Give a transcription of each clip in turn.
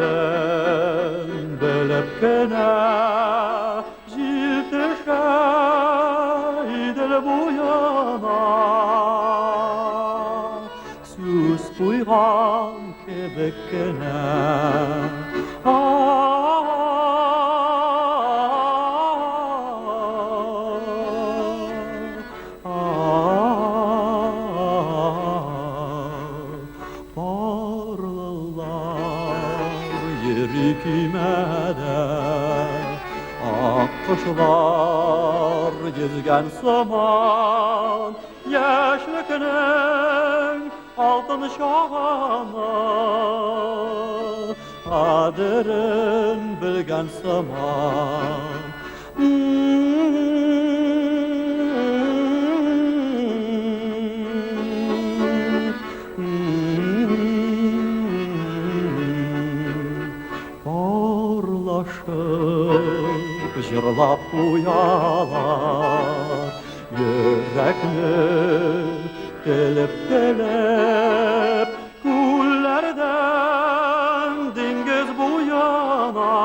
Сәгатен белеп кенә җил төшә Идел буена. Сүз куйган кебек кенә. Парлылар йөри көймәдә, Аккошлар йөзгән сыман, Яшьлекнең алтын чагына Кадерен белгән сыман. Парлашып җырлап куялар, Йөрәкне телеп-телеп, Күлләрдән диңгез буена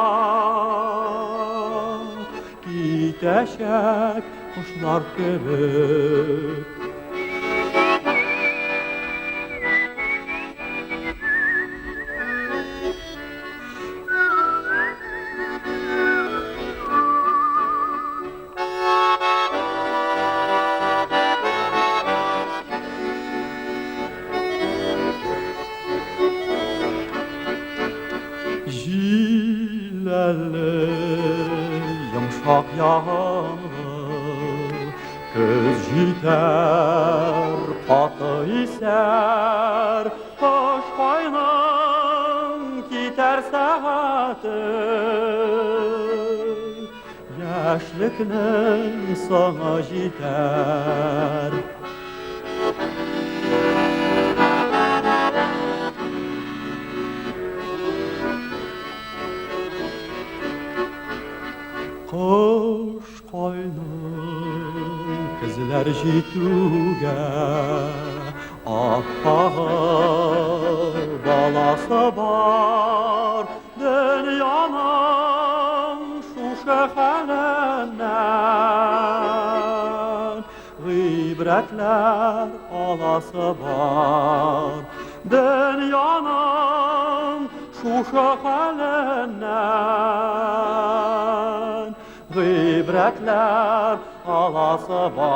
Китәчәк кошлар кебек. Җил әле йомшак ягымлы, Көз җитәр, каты исәр, Кыш кайның китәр сәгате. Яшьлекнең соңы җитәр. Кыш кайның көзләр җитүгә, Аппагы баласы бар, Дөньяның шушы хәленнән Гыйбрәтләр аласы бар. Дөньяның шушы хәленнән Гыйбрәтләр аласы бар.